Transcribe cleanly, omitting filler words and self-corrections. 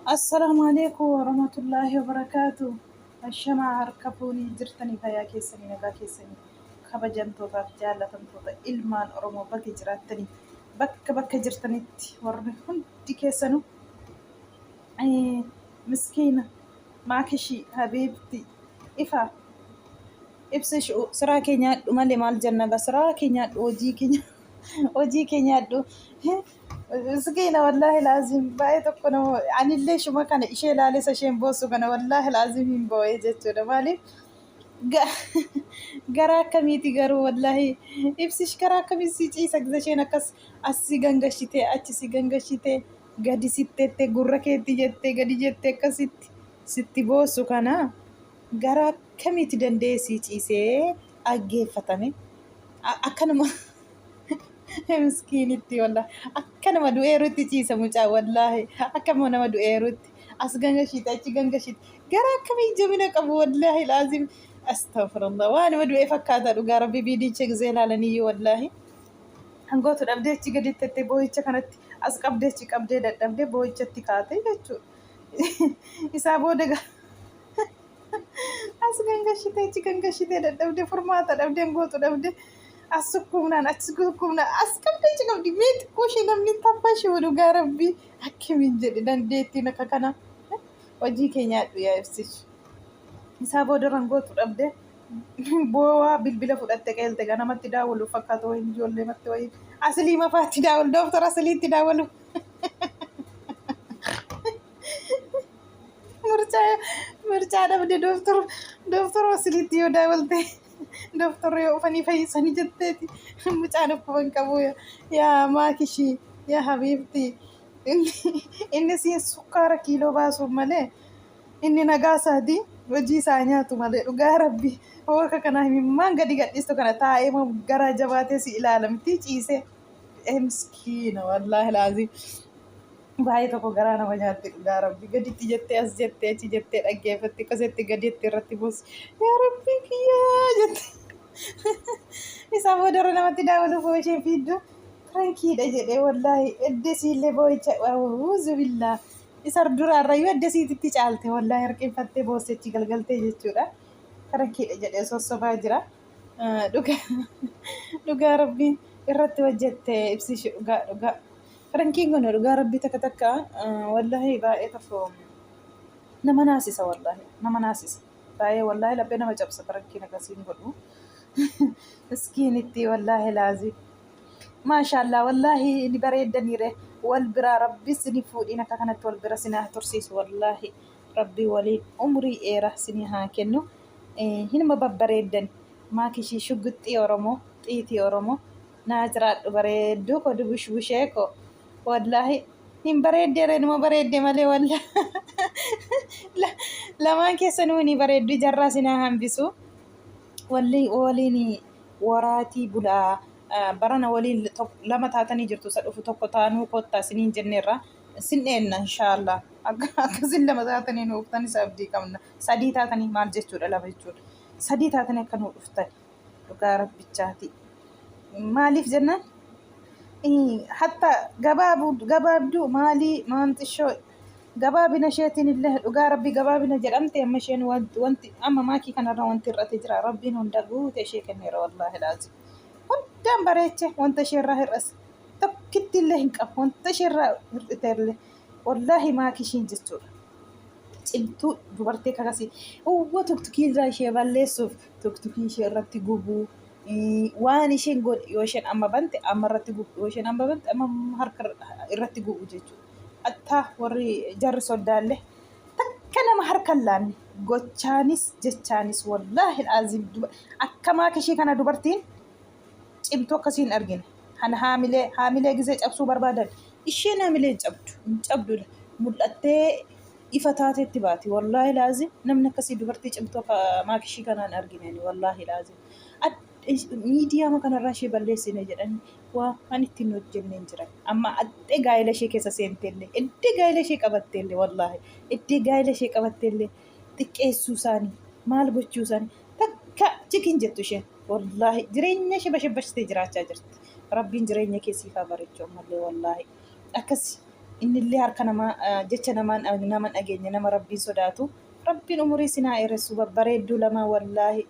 Assalaamu alaikum warahmatullaahi wabarakaatu. Ashamaa harka fuunii jirtanii fayyaa keessanii nagaa keessanii kabajamtootaaf jaallatamtoota ilmaan Oromoo bakka jiraattanii bakka bakka jirtanitti warri hundi keessanuu miskiina maakishii habiibti ifa ibsish siraa kee nyaadhu malee maal jenna gaa siraa kee nyaadhu hojii kee hojii kee nyaadhu. Miskiina wallaahi laazim baay'ee tokko nama anillee shuma kana ishee ilaalee isa isheen boossu kana wallaahi laazim hin boo'ee jechuudha maaliif garaa akkamiiti garuu wallaahi ibsish garaa akkamii si ciisa gisa isheen akkas as si gangashitee achi si gangashitee gadi sittette gurra keetti jettee gadi jettee akkasitti sitti boossu kana garaa akkamiiti danda'ee si ciisee dhaggeeffatame akkanuma. Miskiinitti wallahi akka nama du'eerutti ciisa mucaa wallahi akka nama du'eerutti as gangashiite achi gangashiite gara akkamii jabina qabu wallahi laazim astaghfirullah waa nama du'ee fakkaata dhugaa rabbi viidicha gizee ilaalaniyyuu wallahi hangootu dhabdee achi gadi tettee boo'icha kanatti as qabdee achi qabdee dadhabdee boo'ichatti kaate jechuudha isaa booda As gangashitee achi gangashitee dadhabdee furmaata dhabdee gootu dhabdee as sukkuumnaan achi sukkuumnaan as qabdee achi qabdi mee xiqqoo ishee namni taphashuu dhugaa rabbii akkamiin jedhe dandeettiin akka kana hojii kee nyaadhu yaa ibsish. Isaa booda rangootu dhabdee boowaa bilbila fudhatte qeelte ganamatti daawwalu fakkaatu wayiin ijoollee matti wayiin asilii mafaatti daawwalu dooktar asiliitti daawwalu. Murcaa murcaa dhabde dooftor dooftor asilitti yoo daawwalte dooftorri yoo ufanii fayyisanii jetteeti mucaan dhukkuba hin qabu yaa maakishii yaa habiibti inni siin sukkaara kiiloo baasuuf malee inni nagaa isaati hojii isaa nyaatu malee dhugaa rabbi hooka kana himimmaan gadi gadhiistu kana taa'ee garaa jabaatee si ilaala miti ciisee miskiina wallaahi laazim. Baay'ee tokko garaa nama nyaatti dhugaa rabbi gaditti jettee as jettee achi jettee dhaggeeffatti akkasitti gaditti irratti boossi yaa rabbii kiyyaa jette isaa boodarra namatti daawwaluuf hoo isheen fiiddu pirankiidha jedhee wallaahi eddesiillee boo'icha auzubillah isa duraarrayyuu eddesiititti caalte wallaahi harqinfattee boosse achi galgaltee jechuudha pirankiidha jedhee sossobaa jira dhugaa dhugaa rabbii irratti hojjette ibsishi dhugaa dhugaa. Pirankiin kun dhugaa rabbii takka takka wallahi baay'ee tokko nama naasisa wallahi nama naasisa baay'ee wallahi laphee nama cabsa pirankiin akkasiin godhu miskiinitti wallahi laazim maashaallah wallahi ni bareeddaniire wal biraa rabbi sini fuudhiin akka kanatti wal bira sini haa tursiisu wallahi rabbi waliin umrii dheeraa sini haa kennu hinuma babbareeddan maakishii shugguxxii oromoo xiitii oromoo Naa jiraadhu bareedduu koo dubushbushee koo wallaahi hin bareeddee ree numa bareedde malee wallaahi lamaan keessanuu ni bareeddu ijarraa sinaa hambisu walli waliin waraatii bulaa barana waliin lama taatanii jirtu isa dhufu tokko taanuu kottaa siniin jenneerra sin dheenna inshaallah akka akkasin lama taatanii nu dhuftan isa abdii qabna sadii taatanii maal jechuudha lama jechuudha sadii taatanii akka nu dhuftan Dhugaa rabbichaati. Maaliif jennaan hatta gabaabduu maalii maanxishoo gabaabina isheetiin illee dhugaa rabbi gabaabina jedhamte amma isheen wanti amma maakii kanarra wanti hir'ate jira rabbiin hunda guute ishee kenneera wallaahi laazim hundaan bareeche wanta isheerraa hir'ase tokkitti illee hin qabu wanta isheerraa hir'ite illee wallaahi maakii ishiin jechuudha. Cimtuu dubartii akkasii uwwa tuktukii irraa ishee balleessuuf tuktukii ishee irratti gubuu waan isheen godhe yoo isheen amma bante amma irratti gubu yoo isheen amma bante amma harka irratti gubu jechuudha. Hattaa warri jarri soddaallee takka nama harka hin laanne gochaanis jechaanis wallaahi alaaziim akka maakishii kana dubartiin cimtuu akkasii hin argine. Kan haamilee haamilee gisee cabsuu barbaadan isheen haamilee hin cabdu hin cabdu mul'attee ifa taatetti baati wallaahi laazim namni akkasii dubartii cimtuu akka maakishii kanaa hin argine ani wallaahi laazim miidiyaama kanarraa ishee balleessine jedhanii waan ittiin hojjenne hin jiran amma addee gaa'ela ishee keessa seenteellee eddee gaa'ela ishee qabatteellee wallaahi eddee gaa'ela ishee qabatteellee xiqqeessuu isaanii maal gochuu isaanii takka chikin jettu isheen wallaahi jireenya ishee bashabbashtee jiraachaa jirti rabbiin jireenya kee siif haa bareechu ammallee wallaahi akkas Innillee harka namaa jecha namaan nama dhageenye, nama Rabbiin sodaatu. Rabbiin umurii isin haa dheeressu, babbareedduu lama wallaahi.